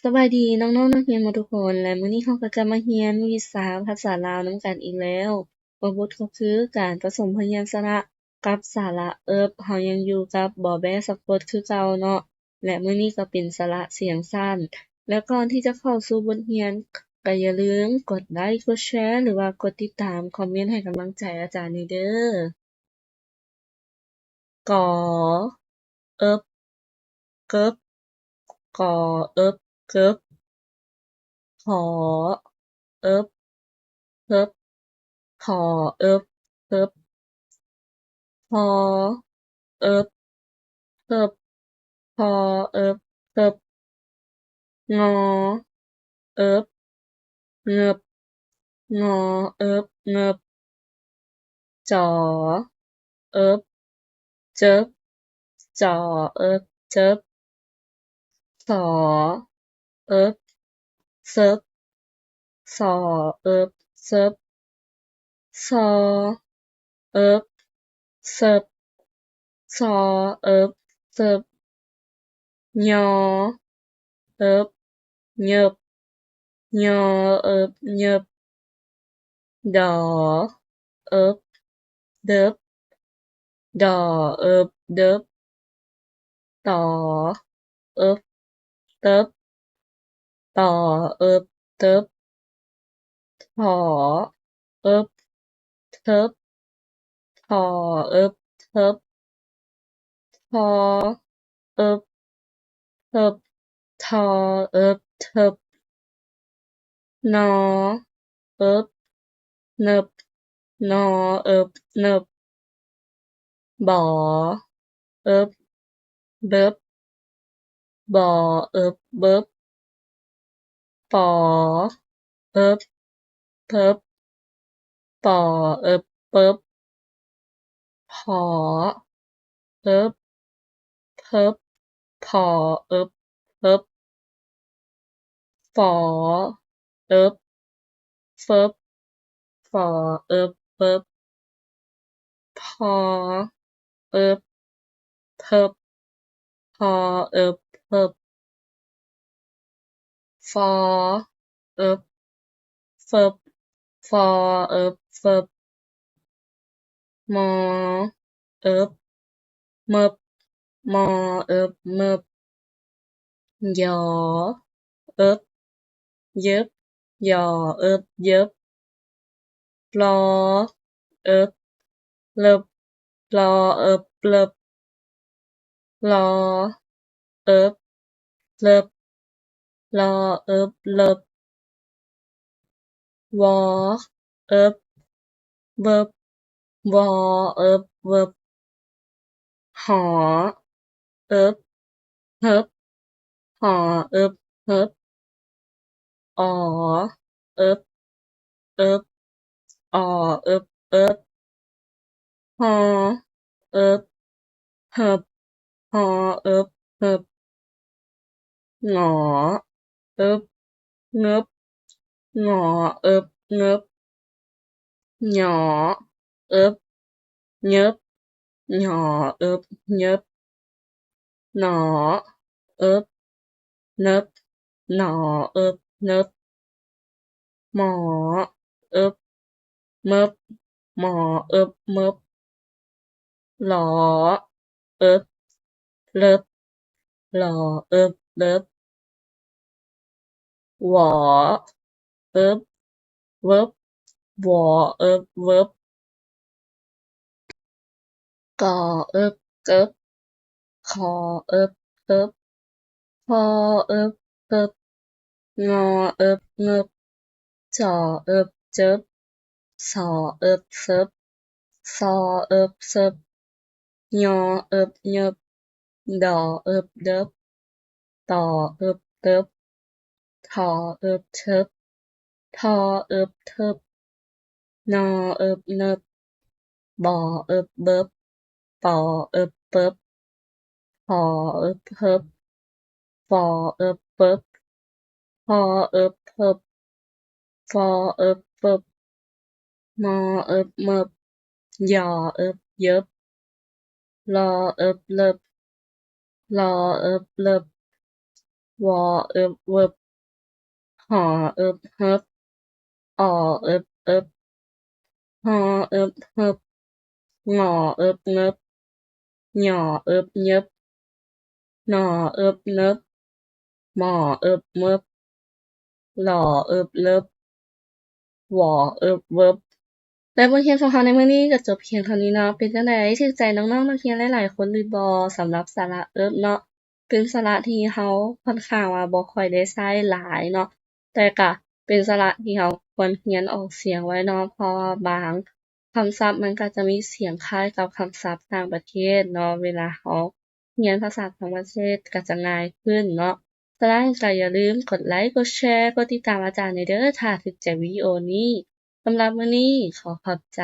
ສະບາຍດີນ້ອງໆນັກຮຽນໝົດທຸກຄົນ ແລະ ມື້ນີ້ເຮົາກໍຈະມາຮຽນວິຊາພາສາລາວນຳກັນອີກແລ້ວ. ບົດກໍຄືການປະສົມພະຍານສະຫຼະກັບສະຫຼະເອິບ. ເຮົາຍັງຢູ່ກັບ ບໍ່ແບ້ສະກົດຄືເກົ່າເນາະ ແລະ ມື້ນີ້ກໍເປັນສະຫຼະສຽງສັ້ນ. ແລະ ກ່ອນທີ່ຈະເຂົ້າສູ່ບົດຮຽນ ກໍຢ່າລືມກົດໄລຄ໌ ກົດແຊ ຫຼືວ່າກົດຕິດຕາມ ຄອມເມັນໃຫ້ກຳລັງໃຈອາຈານແດ່ເດີ້. ກ ເອິບ ເກີບ ກ ເອິບ ເກີບ ຫ ເອິບ ເຮີບ ຫ ເອິບ ເຮີບ ຫ ເອິບ ເຮີບ ຫ ເອິບ ເຮີບ ງ ເອິບ ເງິບ ງ ເອິບ ເງິບ ຈ ເອິບ ເຈີບ ຈ ເອິບ ເຈີບ ສ ເອິບ ເຊີບ ສ ເອິບ ເຊີບ ຊ ເອິບ ເຊີບ ຊ ເອິບ ເຊີບ ຍ ເອິບ ເຍີບ ຍ ເອິບ ເຍີບ ດ ເອິບ ເດີບ ດ ເອິບ ເດີບ ຕ ເອິບ ເຕີບ ຕ ເອິບ ເຕີບ ຖ ເອິບ ເທີບ ຖ ເອິບ ເທີບ ທ ເອິບ ເທີບ ທ ເອິບ ເທີບ ນ ເອິບ ເນີບ ນ ເອິບ ເນີບ ບ ເອິບ ເບີບ ບ ເອິບ ເບີບ ປ ເອິບ ເພິບ ປ ເອິບ ເພິບ ຜ ເອິບ ເພິບ ຜ ເອິບ ເພິບ ຝ ເອິບ ເຟີບ ຝ ເອິບ ເຟີບ ຜ ເອິບ ເພິບ ຜ ເອິບ ເພິບ ຟ ເອິບ ເຟີບ ຟ ເອິບ ເຟີບ ມ ເອິບ ເມີບ ມ ເອິບ ເມີບ ຢ ເອິບ ເຍີບ ຢ ເອິບ ເຍີບ ລ ເອິບ ເລິບ ລ ເອິບ ເລິບ ລ ເອິບ ເລິບ ລ ເອິບ ເລິບ ວ ເອິບ ເວີບ ວ ເອິບ ເວີບ ຫ ເອິບ ເຮີບ ຫ ເອິບ ເຮີບ ອໍ ເອິບ ເອິບ ອໍ ເອິບ ເອິບ ຫ ເອິບ ເຮີບ ຫ ເອິບ ເຮີບ ງ ເອິບ ເງິບ ງ ເອິບ ເງິບ ຍ ເອິບ ເຍີບ ຍ ເອິບ ເຍີບ ນ ເອິບ ເນີບ ນ ເອິບ ເນີບ ມ ເອິບ ເມີບ ມ ເອິບ ເມີບ ລ ເອິບ ເລິບ ລ ເອິບ ເລິບ ວ ເອິບ ເວີບ ວ ເອິບ ເວີບ ກ ເອິບ ເກີບ ຂ ເອິບ ເຄິບ ຫ ເອິບ ເຮີບ ງ ເອິບ ເງິບ ຈ ເອິບ ເຈີບ ສ ເອິບ ເສິບ ຊ ເອິບ ເສິບ ຍ ເອິບ ເຍີບ ດ ເອິບ ເດິບ ຕ ເອິບ ເຕີບ ຖ ເອິບ ເຖິບ ທ ເອິບ ເຖິບ ນ ເອິບ ເນີບ ບ ເອິບ ເບີບ ປ ເອິບ ເປິບ ຫ ເອິບ ເຫີບ ຟ ເອິບ ເຟີບ ຫ ເອິບ ເຮີບ ຟ ເອິບ ເຟີບ ມ ເອິບ ເມີບ ຢ ເອິບ ເຍີບ ລ ເອິບ ເລິບ ລ ເອິບ ເລິບ ວໍ ເອິບ ເວີບ ຫໍ ເອິບ ເຮີບ ອໍ ເອິບ ເອິບ ຮໍ ເອິບ ເຮີບ ງໍ ເອິບ ເງິບ ຫຍໍ ເອິບ ເຫຍິບ ໜໍ ເອິບ ເນີບ ໝໍ ເອິບ ເມິບ ຫຼໍ ເອິບ ເລິບ ວໍ ເອິບ ເວີບ. ແລະ ບົດຮຽນຂອງເຮົາໃນມື້ນີ້ກໍຈົບພຽງເທົ່ານີ້ເນາະ. ເປັນຈັ່ງໃດ? ຖືກໃຈນ້ອງໆນັກຮຽນຫຼາຍໆຄົນຫຼືບໍ່? ສຳລັບສະຫຼະເອິບເນາະ ເປັນສະຫຼະທີ່ເຮົາຂ້ອນຂ້າງວ່າບໍ່ຄ່ອຍໄດ້ໃຊ້ຫຼາຍເນາະ, ແຕ່ກະເປັນສະຫຼະທີ່ເຮົາຄວນຮຽນອອກສຽງໄວ້ເນາະ, ເພາະວ່າບາງຄຳສັບມັນກໍຈະມີສຽງຄ້າຍກັບຄຳສັບຕ່າງປະເທດເນາະ, ເວລາເຮົາຮຽນພາສາຕ່າງປະເທດກໍຈະງ່າຍຂຶ້ນເນາະ. ສະນັ້ນກໍຢ່າລືມກົດໄລ, ກົດແຊ, ກົດຕິດຕາມອາຈານແດ່ເດີ້ ຖ້າຖືກໃຈວິດີໂອນີ້. ສຳລັບມື້ນີ້ຂໍຂອບໃຈ.